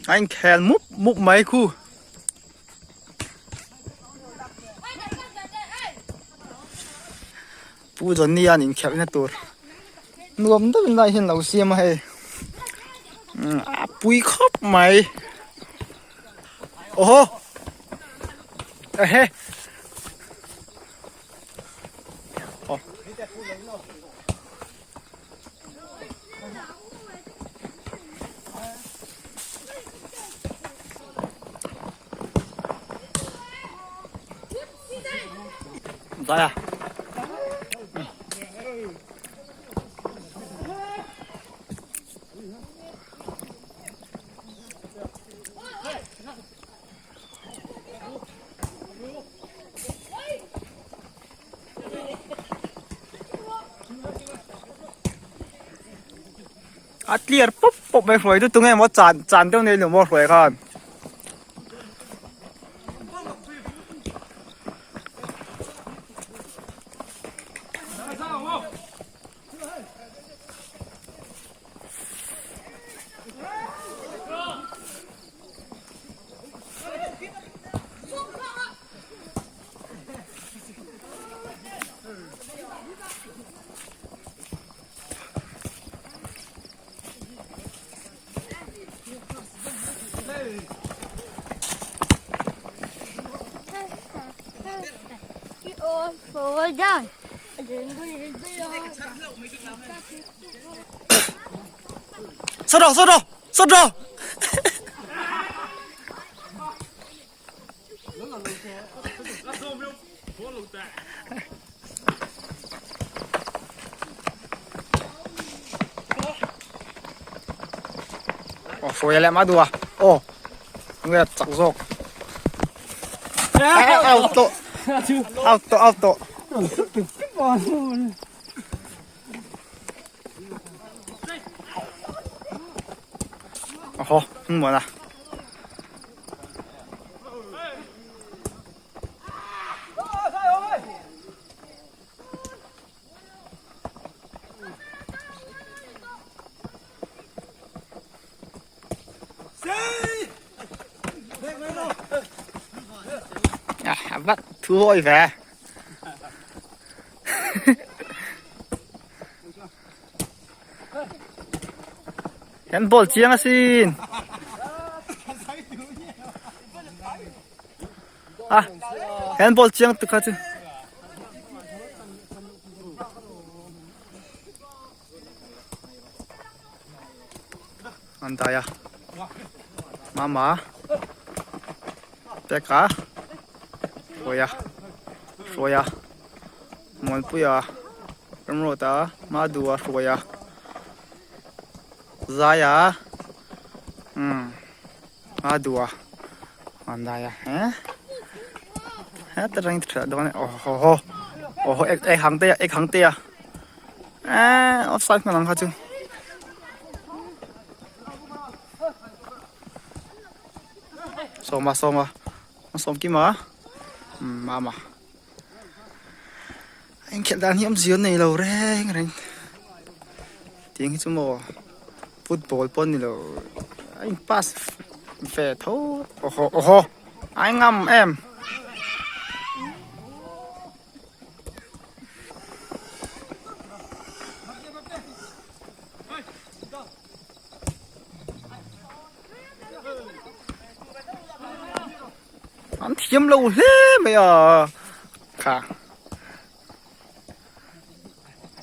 A inkhel mup mup mai khu. Pu Johnny an inkhelhna tur nuam deuhin lai hian lo siam a hei a pui khawp mai awhaw ehe aw. Zai a. A clear pawp pawp mai hruai chu tunge maw chan chan deuh nei lo maw hruai khan. Sawt rawh sawt rawh sawt rawh. Aw hruai leh mah duh a aw nge chak zawk out tawh out tawh out tawh Awhaw hming muan a. À, bắt thu hội về. Kan ball chiang asin. Ah, kan ball chiang tu kha chu. An dai a. Mama. Peka. Hruaia. Hruaia. Muanpuia. Ramruata. Madua Hruaia. Zaia. Umm. Madua. An dai a. He. He ta rang tha dawn e. Oho ho. Oho ek ek hang te a ek hang te a. Eh, offside hman ang kha chu. Sawma sawma. Sawm kima. Um mama. Eng khelh dan hi awm zia nei lo reng reng. Tiang hi chu maw football pawh ni lo a in pass ve tho awhaw awhaw a ngam em. An thiam lo hle mai a kha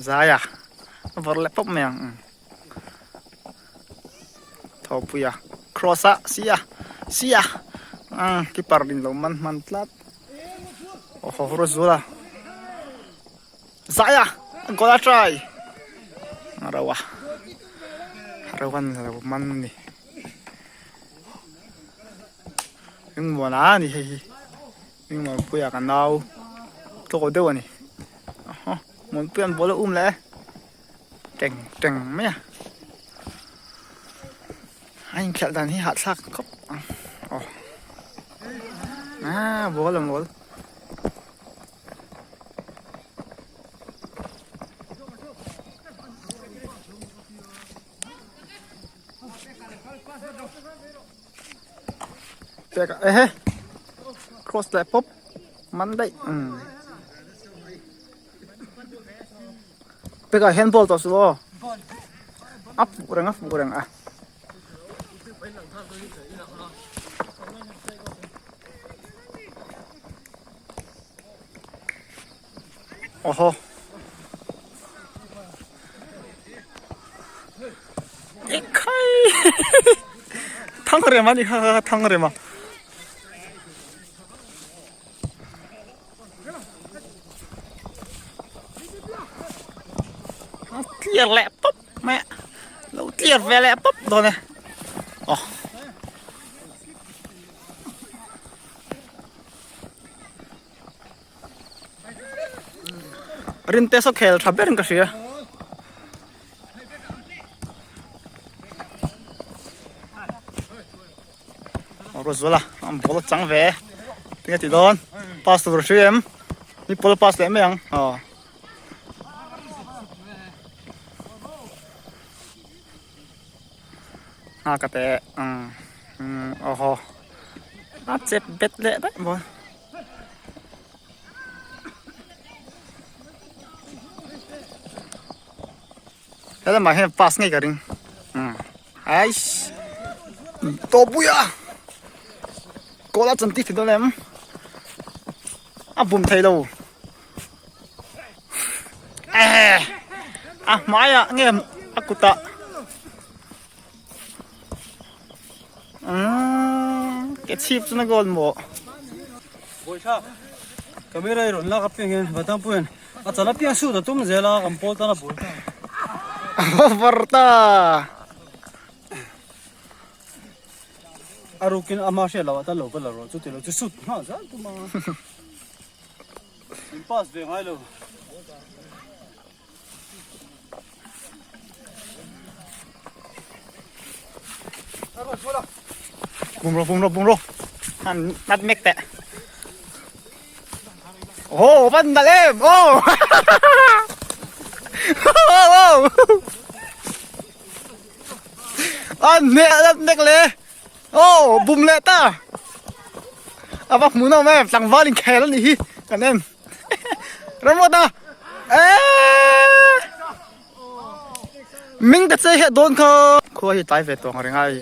zai a a vawrh leh pawp mai ang thawpui a cross a si a si a keeper in lo man hman tlat. Aw haw rawt zual a zai a a goal a try a ro a a ro an lo man a ni engmaw a ni hei hi engmaw puia ka nau tawk deuh a ni aw muanpuia an ball a um leh e teng teng mai a a inkhelh dan hi hahthlak khawp ang aw ah ball a mawl. Peka ehe cross leh pawp man daih umm Peka hian ball tawh suh aw a fuh reng a fuh reng a. Awhaw. Ekhai. Thangrema ni kha kha Thangrema. A clear leh pawp mai a. Lo clear ve leh pawp dawn e. Aw. Rinte saw khel tha berin ka hria. Rawzuala an ball a chang ve tinge ti dawn pass tur hri em mi pawl pass leh mai ang aw. A ka te umm aw haw a chep bet leh daih maw. Helamah hian pass ngei ka ring umm aish tawpui a goal a chantir thei dawn em a bum thei lo eh a hmaiah nge a kutah umm ke chhip chu na goal maw. Bawihthla camera i rawn lak apiang hian Vatangpuia'n a chal apiang shoot a tum zel a kan pawl tan a bul ta. Over ta. A rukin ama hriat loh ah tal lo ka la rawh chu tilo chu shoot nghal zel tum a. In pass ve ngai lo. Bum rawh bum rawh bum rawh han nat mek teh. Oh van nalh em oh. An hneh nat mek le. Oh bum leh ta. A va hmuhnawm em tlangval inkhel a nih hi kan en. Ramawt a eeee Ming ta che hiah dawn kha khua hi tlai ve tawng reng a hei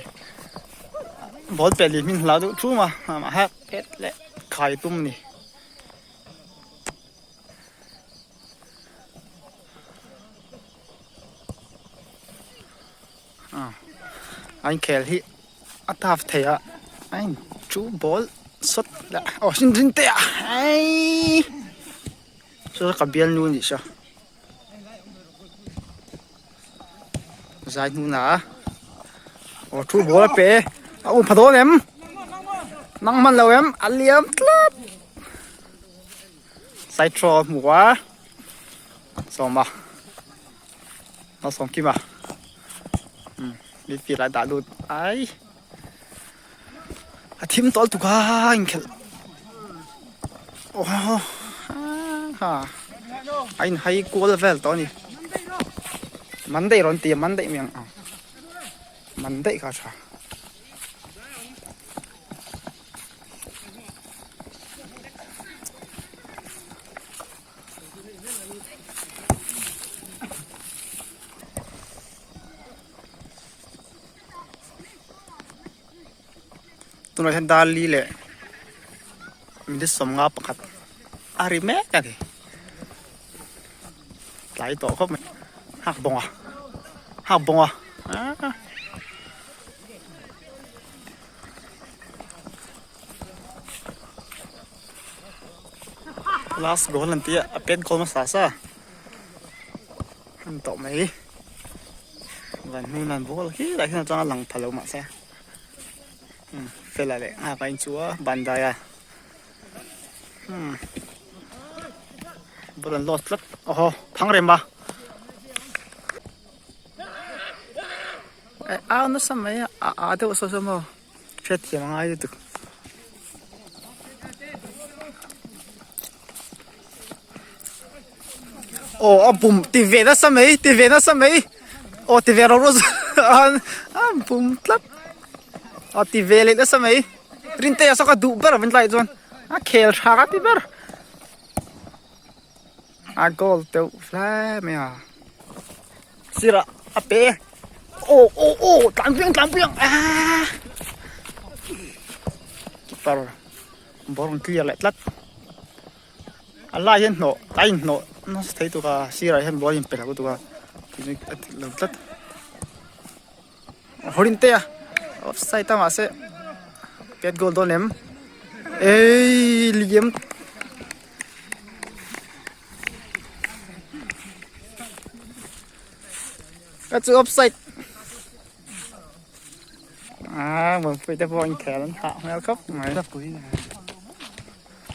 ball pet leh hmin hla deuh thum a amah ha pet leh khai tum a ni. A inkhel hi a tough thei a a in chu ball sawt leh aw hrin rin te ah eii chu ka bialnu a nih saw zai hnun ah aw thu ball a pe a um pha dawn em nang hman lo em a liam tlat side throw a hmu a sawma. Malsawm Kima umm midfield ah dah lut ai a thim tawh lutuk a inkhelh aw ha a inhai kual vel tawh a ni man daih rawn ti a man daih mai ang man daih kha a tha. Tunah hian Dali leh minute 51 a ri mek a ni tlai tawh khawp mai hak bawng a hak bawng a aaa. Last goal an tih a a pet goal hmasa sa an tawh mai van hnun an ball khi lai hian atanga lang pha lo mahse umm fela leh nghak a inchuh a bandai a umm ball an lost tlat aw haw thang rem a eh a nasa mai a a a deuh saw saw maw. Hriatthiam a ngai lutuk. Aw a bum ti ve nasa mai ti ve nasa mai aw ti ve ro ro an a bum tlat a ti ve leh nasa mai. Rintea saw ka duh ber a tlaiah chuan a khel tha ka ti ber a goal deuh hle mai a sirah a pe aw aw aw tlan piang tlan piang aaa keeper ball rawn clear leh tlat a lai hian hnawh a inhnawh nasa thei tuk a sirah hian ball a inpe lo tuk a a dik lo tlat. Rintea offside a mahse pet goal dawn em ei liam ka chu offside ah Muanpuii te pawh inkhel an hah hmel khawp mai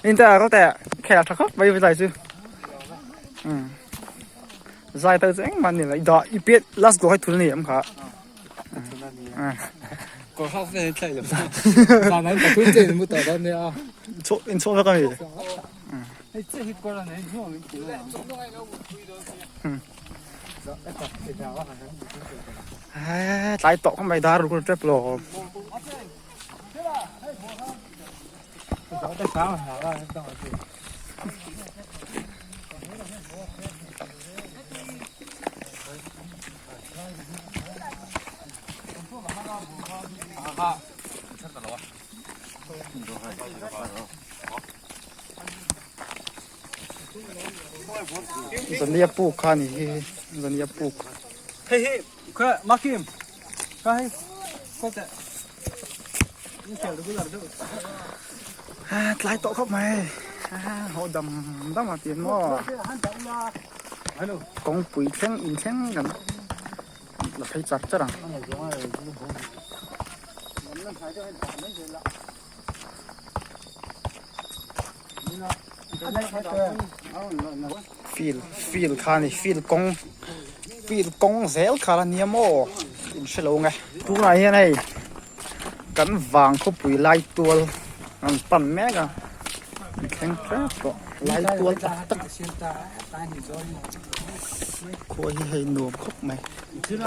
Rintea rawh teh khel tha khawp mai zai chu umm zai te chu engmah ani lo i dah i pet last goal hi thul ani em kha inchhuah vek ani tlai tawh khawp mai dar ruk tep lo. Zania puk kha ni hi zania puk. Hei hi kha makim kha hei kawte Tlai tawh khawp mai haw dam dam a ti maw kawngpui thleng in thleng kan la phei char char ang. Field field kha a ni field kawng field kawng zel kha a nia maw in hre lo ang e tunah hian hei kan vang khawpui lai tual an pan mek a an thleng tep tawh lai tual tak tak khua hi hei nuam khawp mai. Chhim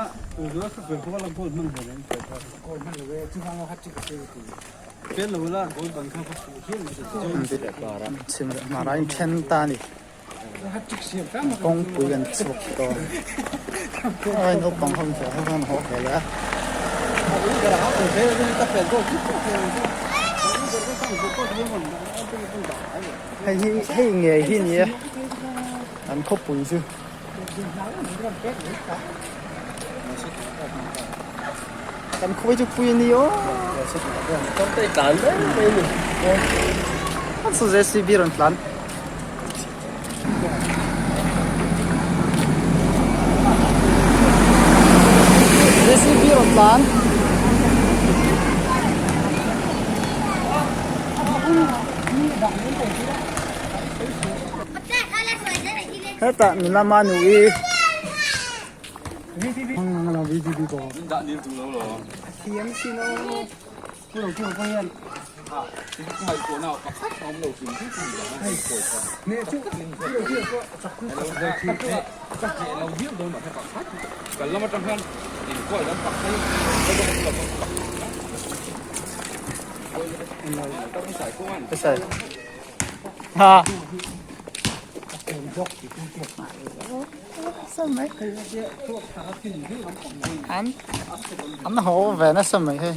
leh hmar ah in then ta a ni kawngpui an chhuak tawh a naupang ho inkhel ho khan an haw ve leh a. Hei hi hei ngei hi ni e an khawpui chu. Kan khawi chu pui a ni aw. An saw JCB rawn tlan. JCB rawn tlan. Hetah nula Manui Ha. An an haw ve nasa mai hei.